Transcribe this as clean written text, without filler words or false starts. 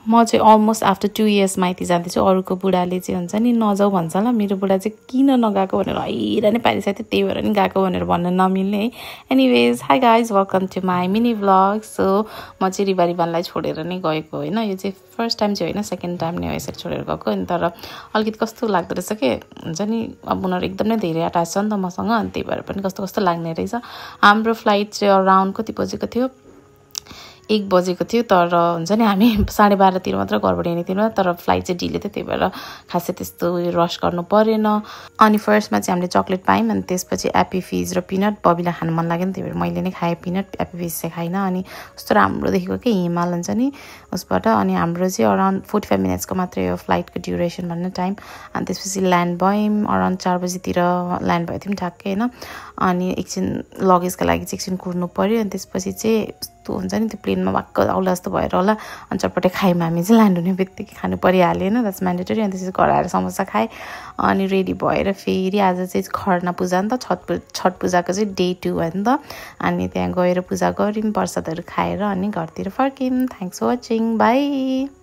म चाहिँ almost after 2 years माइती जाँदैछु। अरूको बुढाले चाहिँ हुन्छ नि नजाऊ भन्छ होला, मेरो बुढा चाहिँ किन नगएको भनेर हैरानै पारिसकेको थियो, त्यही भएर नि गएको भनेर भन्न नमिल्ने है। Anyways hi guys, welcome to my mini vlog. So म चाहिँ रिबा रिबानलाई छोडेर नै गएको होइन, यो चाहिँ फर्स्ट टाइम चाहिँ होइन, सेकेन्ड टाइम नै हो यसरी छोडेर गएको। अनि तर अलिकति कस्तो लाग्दो रहेछ के हुन्छ नि, अब उनीहरू एकदम नै धेरै अट्याच छ नि त मसँग, अनि त्यही भएर पनि कस्तो कस्तो लाग्ने रहेछ। हाम्रो फ्लाइट चाहिँ अराउन्ड कति बजेको थियो, 1 बजेको थियो, तर हुन्छ नि हामी 12:30तिर मात्र घरबाट हिँडेको थियौँ, तर फ्लाइट चाहिँ ढिलो थियो, त्यही भएर खासै त्यस्तो रस गर्नु परेन। अनि फर्स्टमा चाहिँ हामीले चक्लेट पायौँ, अनि त्यसपछि एप्पी फिज र पिनट। बबीलाई खानु मन लाग्यो नि, त्यही भएर मैले नै खाएँ पिनट, एप्पी फिज चाहिँ खाइनँ। अनि कस्तो राम्रो देखेको कि हिमाल हुन्छ नि उसबाट। अनि हाम्रो चाहिँ अराउन्ड 45 मिनट्सको मात्रै हो फ्लाइटको ड्युरेसन भन्ने टाइम। अनि त्यसपछि ल्यान्ड भयौँ, अराउन्ड 4 बजीतिर ल्यान्ड भएको थियौँ ठ्याक्कै होइन। अनि एकछिन लगेजको लागि चाहिँ एकछिन कुर्नु पऱ्यो, अनि त्यसपछि चाहिँ यस्तो हुन्छ नि त्यो प्लेनमा भक्क आउला जस्तो भएर होला, अनि चटपटे खायौँ हामी चाहिँ, ल्यान्ड हुने बित्तिकै खानु परिहाल्यो होइन, द्याट्स म्यान्डेटरी। अनि त्यसपछि घर आएर समोसा खाएँ, अनि रेडी भएर फेरि आज चाहिँ खरना पूजा नि त, छठ पूजाको चाहिँ डे 2 हो नि त। अनि त्यहाँ गएर पूजा गऱ्यौँ, प्रसादहरू खाएर अनि घरतिर फर्क्यौँ। Thanks for watching, by.